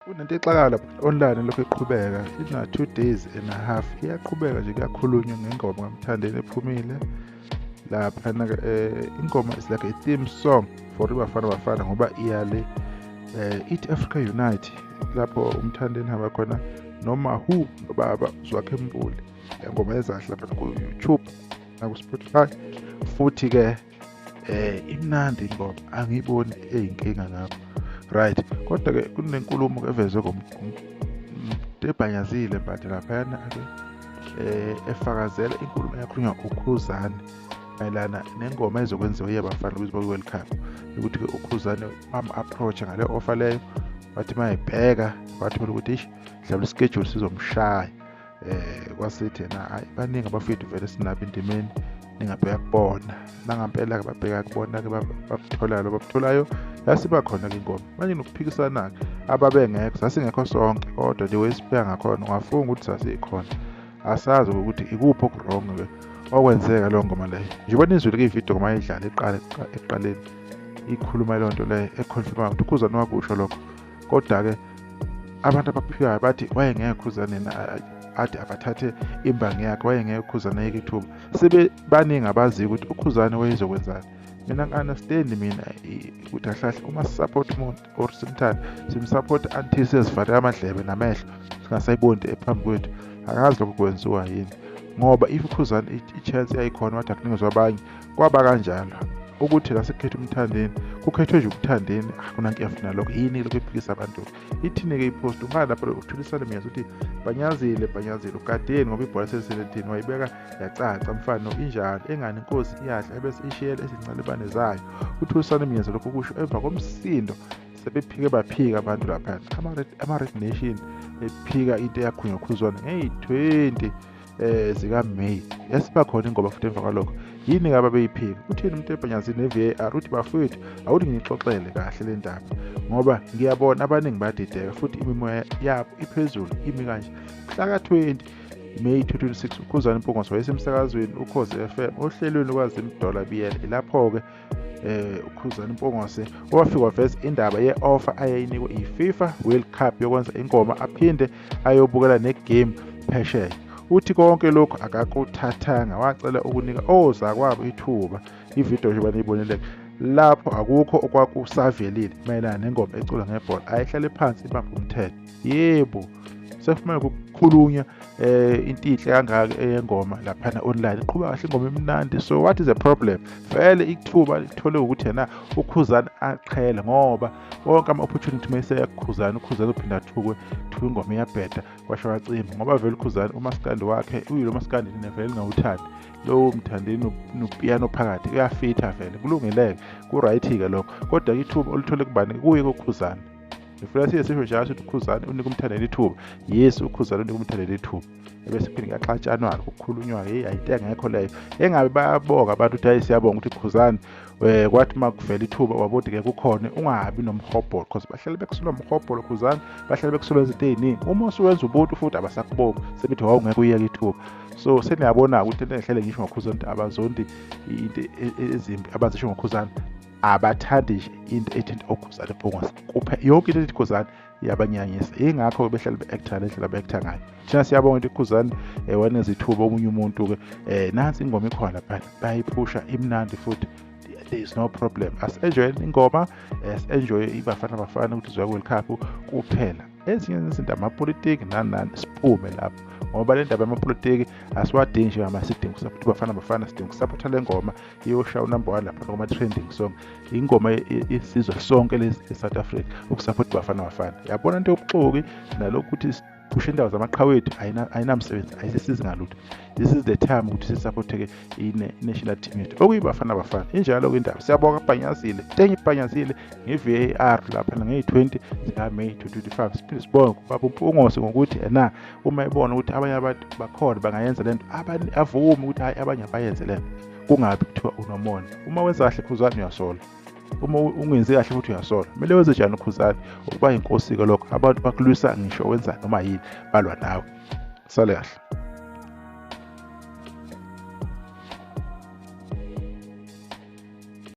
Kunento exakayo lapha online lokhu iqhubeka ina 2 days and a half iyaqhubeka nje, kuyakhulunywa ngengoma kaMthandeni ephumile laphana. Ingoma is like a theme song for iBafana Bafana ngoba iyale ithi Africa Unite, lapho uMthandeni hamba khona noma who baba Zwakhe Mbuli. Le ngoma ezahle lapha ku-YouTube naku-Spotify, futhi-ke imnandi ingoma, angiyiboni eyinkinga ngakho, right? Kodwa-ke kunenkulumo evezwe ebhanyazile but laphayana-ke efakazela inkulumo eyakhulunywa uKhuzani mayelana nengoma ezokwenziwa iyabafana ukuze baku-World Cup, ukuthi-ke uKhuzani bam-approach-a ngale offer leyo, bathi mayibheka wathola ukuthi ish, mhlawumbe ischedule sizomshaya. Kwasithi yena, hayi, baningi abafethu vele sinabo endimeni, ningabheka kubona. Nangampela-ke babheka kubona-ke, babutholayo lo babutholayo, yasiba khona-ke ingoma. Manje nokuphikisana-ke ababengekho, sasingekho sonke, kodwa the way sibheka ngakhona ungafunga ukuthi sasikhona. Asazi ukuthi ikuphi oku-wrong-ke okwenzeka leyo ngoma leyo. Njengoba nizwile-ke ividiyo ngoma idlala iqala ekuqaleni ikhuluma leyo nto leyo econfirma ukuthi uKhuzani wakusho lokho, kodwa-ke abantu abaphikayo bathi wayengekho Khuzani yena, athi abathathe imbangi yakhe, wayengekho Khuzani ayeke ithuba. Sebe baningi abaziyo ukuthi uKhuzani wayezokwenzani. Mina ngi-understand mina ukuthi kahle kahle uma sisupport umuntu or simthanda, simsupport until sezivale amadlebe namehlo, singasayiboni into ephambi kwethu. Akazi lokho kwenziwa yini, ngoba if uKhuzani i-chance yayikhona wathi akunikezwa abanye, kwaba kanjalo. Ukuthi la sekukhetha uMthandeni, kukhethwe nje uMthandeni, akunankinga futhi nalokho. Yini lokho ephikisa abantu? Ithini-ke ipost ungala lapho uthulisane mina ukuthi bhanyazile, bhanyazile ugadeni ngoba ibhola seliselethini, wayibeka yacaca mfana injalo engani inkosi iyadla ebese ishiyela ezincalibane zayo. Uthulisane Mnyazi lokho kusho emva komsindo, sebephike baphika abantu laphana ama-Red Nation ephika into eyakhulunywa uKhuzani ngeyi-20 zika May. Yasiba khona ingoma futhi emva kwalokho. Yini ngabe beyiphika? Uthini umuntu ebhanyazini ne-VAR? Uthi bafowethu, awuthi ngixoxele kahle le ndaba ngoba ngiyabona abaningi bayadideka futhi imimoya yabo iphezulu imi kanje. Mhla ka-20 May 2026 uKhuzani Mpungose wayesemsakazweni Ukhozi FM ohlelweni lwaZimdollar Biyela. Ilapho-ke uKhuzani Mpungose owafika waveza indaba ye-offer ayeyinikwe i-FIFA World Cup yokwenza ingoma aphinde ayobukela negame phesheya. Uthi konke lokhu akakuthathanga, wacela ukunika ozakwabo ithuba. Ividiyo nje baniyibonile lapho, akukho okwakusavelile mayelana nengoma ecula ngebhola, ayihlale phansi ibambe umthetho. Yebo, sekufumane kukhulunywa into inhle kangaka eyengoma laphana online, iqhuba kahle ingoma imnandi, so what is the problem? Vele ithuba lithole ukuthi yena uKhuzani aqhele, ngoba wonke ama-opportunity mayese kuKhuzani, uKhuzani uphinda athukwe, kuthiwa ingoma iyabheda, kwasho wacima, ngoba vele uKhuzani umaskandi wakhe uyilo maskandi nina vele ningawuthandi lowo Mthandeni nopiyano phakathi uyafitha vele, kulungileke ku-right-ke lokho, kodwa ithuba olithole kubani? Kuye kuKhuzani. Ngifuna siye sisho njalo ukuthi uKhuzani unika uMthandeni ithuba. Yes, uKhuzani unika uMthandeni ithuba, ebese phinde kuyaxatshanwa-ke, kukhulunywa-ke, heyi, ayinto engekho leyo. Engabe bayabonga abantu ukuthi hayi, siyabonga ukuthi Khuzani kwathi uma kuvela ithuba wabona ke kukhona, ungabi nomhobholo, because bahlale bekusola umhobholo Khuzani, bahlale bekusola izinto ey'ningi. Uma usuwenza ubuntu futhi abasakubongi, sebethi wawungeke uyeke ithuba. So seniyabona ukuthi into engihlale ngisho ngoKhuzani, ukuthi abazondi into ezimbi abazisho ngoKhuzani, abathandi nje into ethinta uKhuzani Mpungose kuphela. Yonke into ethi Khuzani iyabanyanyisa, yingakho behlale be-acta le ndlela be-acta ngayo. Thina siyabonga ukuthi Khuzani wanikeza ithuba omunye umuntu-ke. Nansi ingoma ikhona laphana, bayayiphusha, imnandi futhi, there is no problem. Asi-enjoye ingoma, si-enjoye iBafana Bafana ukuthi izoya ku-World Cup kuphela. Ezinye izinto amapolitiki nani nani, siphume lapho, ngoba le ndaba yamapolitiki asiwadingi njengama sidingo ukuthi Bafana Bafana, sidinga ukusapotha le ngoma iyoshaya unumber 1 lapha kuma-trending song, ingoma isizwe sonke lesi e-South Africa ukusapotha Bafana Bafana. Yabona into yobuxoki nalokhu ukuthi phusha indawo zamaqhawe ethu ayinamsebenzi, ayisisizi ngalutho. This is the time ukuthi sisapothe-ke i-national team yethu okuyiBafana Bafana. Injalo-ke indaba. Siyabonga Bhanyazile, tenye ibhanyazile nge-VAR laphana ngeyi-20 zikaMay 2025. Siphinde sibonge kubaba uMpungose ngokuthi ena uma ebona ukuthi abanye abantu bakhona bangayenza lento, avume ukuthi hhayi, abanye abayenze lento, kungabi kuthiwa unomona. Uma wenza kahle Khuzani uyasola, uma ungenzi kahle futhi uyasola. Kumele wenze njani uKhuzani? Ukuba yinkosi-ke lokho, abantu bakulwisa ngisho wenza noma yini, balwa nawe. Sale kahle.